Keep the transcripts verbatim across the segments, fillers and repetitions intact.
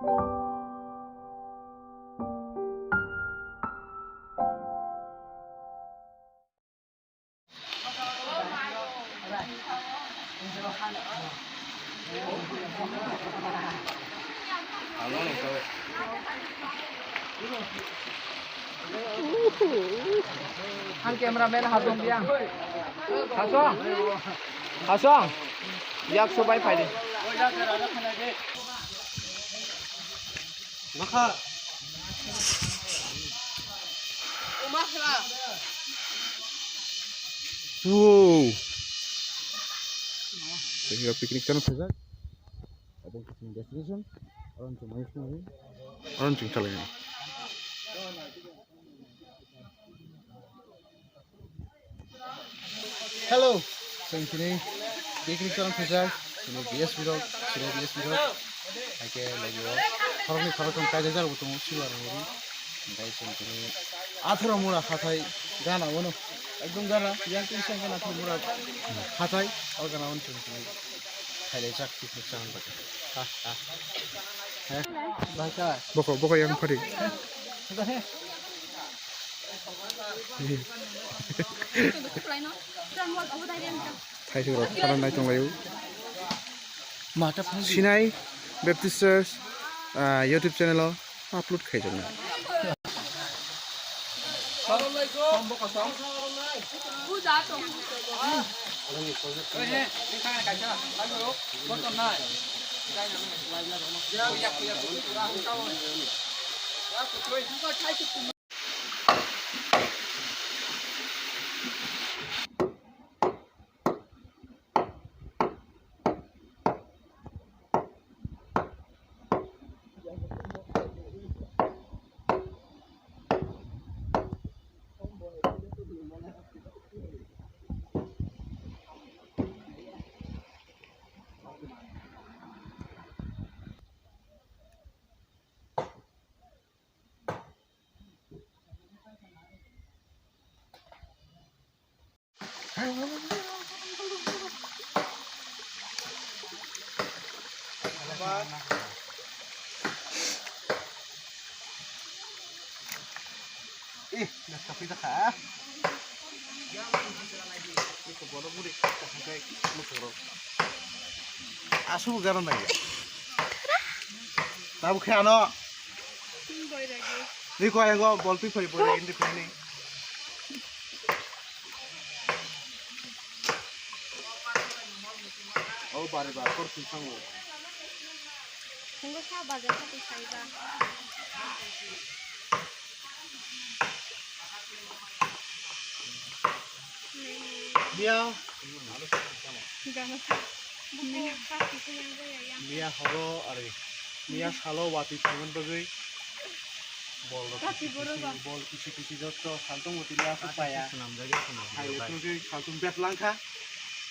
Ang cameraman Hasong biang. Hasong. Hasong. Yak sobai phaidi. Wow. Saya picnic channel saja. Ada yang destination. Orang cuma itu. Orang cuma kalian. Hello, chwng tini picnic chana thwijak, chini B S B rok, chini B S B rok, haikhe logi o khoroknwi khoroktham kaijak jagwi tongo, sibar rok, hwnkhe chwng tini Athura Mura hathai gana o no, ekdom gana, yang tini song gana Athura Mura hathai, o gana o chwng tini khailaijak picnic chana bagwi. Ha, ha. He? Bokho, bokho yang phari. Thaisok rok khana nai tonglaio. Sinai Baptist Church, ah, YouTube channel o upload khaijaknai. Eh, gas kapi dah kah? Ini kebun aku deh, tak sampai musuh. Asu garam lagi. Tahu kaya no? Ni ko yang ko bol pi pari pari ini pari ni. Oh, bari bar kor pi sango. Tunggu sa bazar sa pi saiba. Miya. Miya horo ari. Miya salo wati thangna bagwi. Bol rok kisi kisi, bol kisi kisi jotto saltung wati le asuk paya. Hai le tungke saltung bet langkha.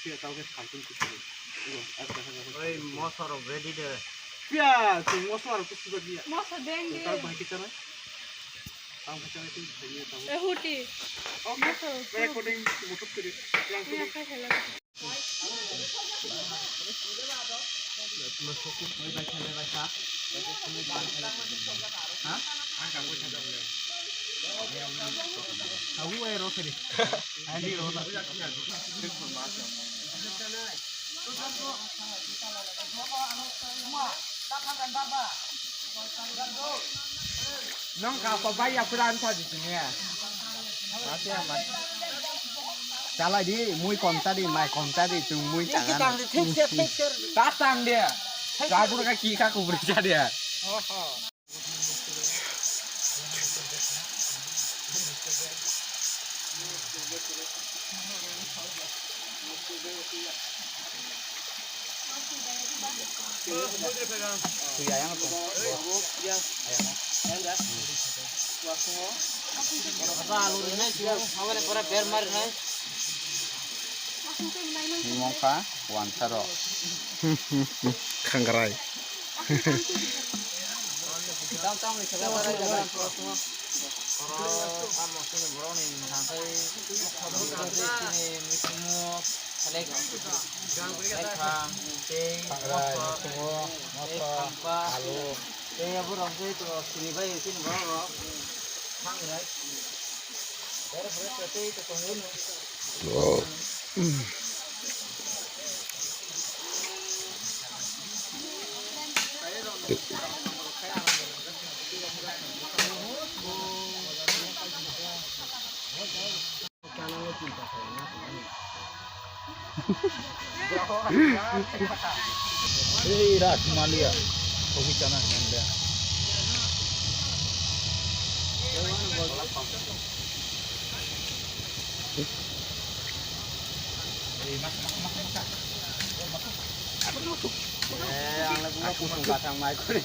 Piya tau ke saltung kisi. Oi, moso rok ready de. Piya, tong moso rok kisi bagi ya. Moso deng de. Tau bai kita na. Tau kita na sini. Eh, huti. Oke. Recording mutuk tiri. Yang sini. Nong ka ko bai ya puran sa di sini ya. Mati amat. Chalai di, mui kom cha di, mai kom cha di, chwng mui chang ano. Tang di, thik thik thik thik. Ta tang dia. Driver ka ki ka kubri cha dia. Oho. Twi ayang to. Ayang. Aba alu rinai tu, hawa le pora ber mar rinai. Mongkha wansaro. Khangrai. Tam tam ni khela bara jaga. Oro, amo sini borok ni mangkha tei sini misimu, selek, selek phang, tei khangrai, mosok, misimu, tei mosok, khampa, alu. Tei abo rok tei to sini bai sini borok rok. Thang rai. Borok rok tei to tongwi no. Ei, Raj Malia. Kopi chana nang dia. Eh, ang lagi mau pusing batang mai kuri.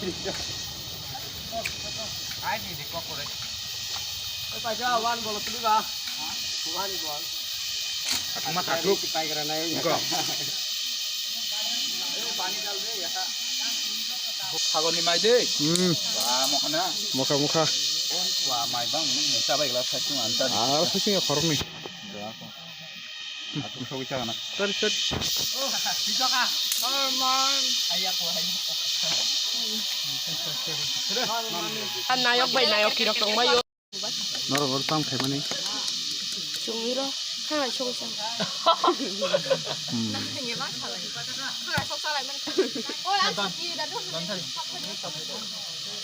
Ai, di, di, kok, kok, eh. Eh, paja, wan, bolo, tuli, ba. Wan, bol. Aku mah, aku. Kita kira naik, ya. Kok. Eh, pani dal, be, ya, kak. Sagor ni mai de. Hmm. Wah, mau kena. Mokha, mokha. Wah, mai bang, ini bisa baik lah, satu antar. Ah, satu sih, ya, korong nih. Udah, aku. Aku bisa bicara, nak. Sorry, sorry. Nayok bai nayok kirok tong bai. Norok oro tam khaimani. Chungiro. Kha chungsa. Hmm.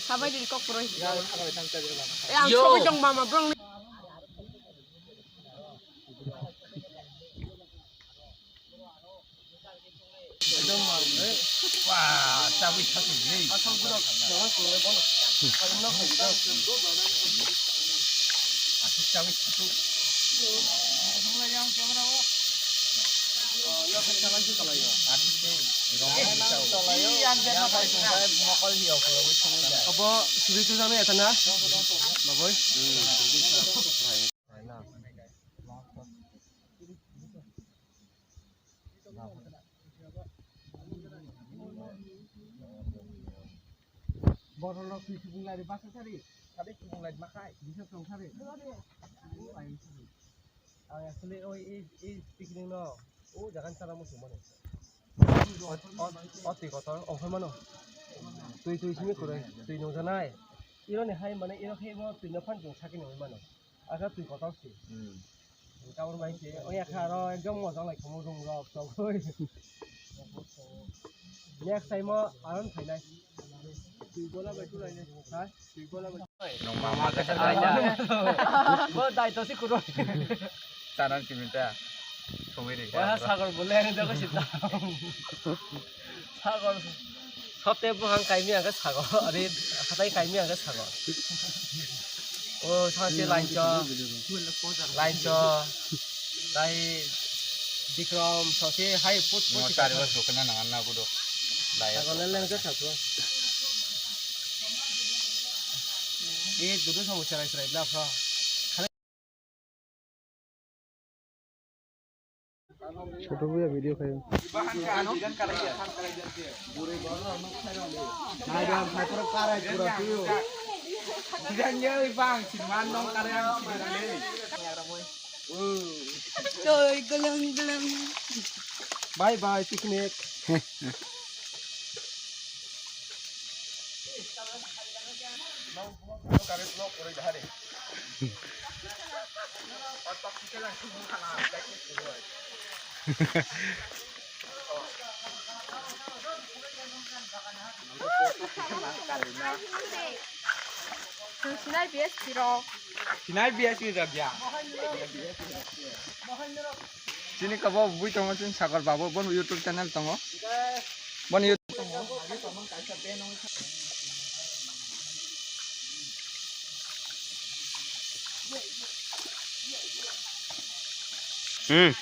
Sabai di kok puroi. Eh, ang chungwi tong mama brong. Wah, chawi thasung ni. Asuk chawi thasung. Abo subi tu jani eta na. Baboi. Borok rok twi subung lai basa sari, sari subung lai makai, bisa tong sari. Ang actually oi, ei, ei picnic no, o jaga ni sana muchung mano. O, o, o twi kotor, ongkhor mano. Twi, twi simi kwrwi, twi nungjanai. Iro ni hai mane, iro khe bo twi no phan jung sakini oi mano. Aka twi kotor si. Hmm. Kaur bai se, oi aka aro ekdom mojang lai khumu rung rok togoi. Next time o aron phainai. Twi bola bai tulai nai. Ha? Twi bola bai. Nong mama kata kaya. Bo dai to si kuro. Tanan kiminta. Sumiri. Wah, sagor bole ang jago sita. Sagor. Sote buhang kaimi ang ke sagor. Are, hatai kaimi ang ke sagor. O, sote laincho. Laincho. Tai Bikram, sote hai put put. Mo tari was rukna na na gudo. Lai. Sagor le leng ke sato. E, dudu samu charai charai bla pha. Photo buya video khayo. Choi, geleng, geleng. Bye bye, picnic. Sinai B S P rok. Sinai B S P rok ya. Chini kabo bui tongo chini sagor babo bon YouTube channel tongo. Bon YouTube tongo. Hmm.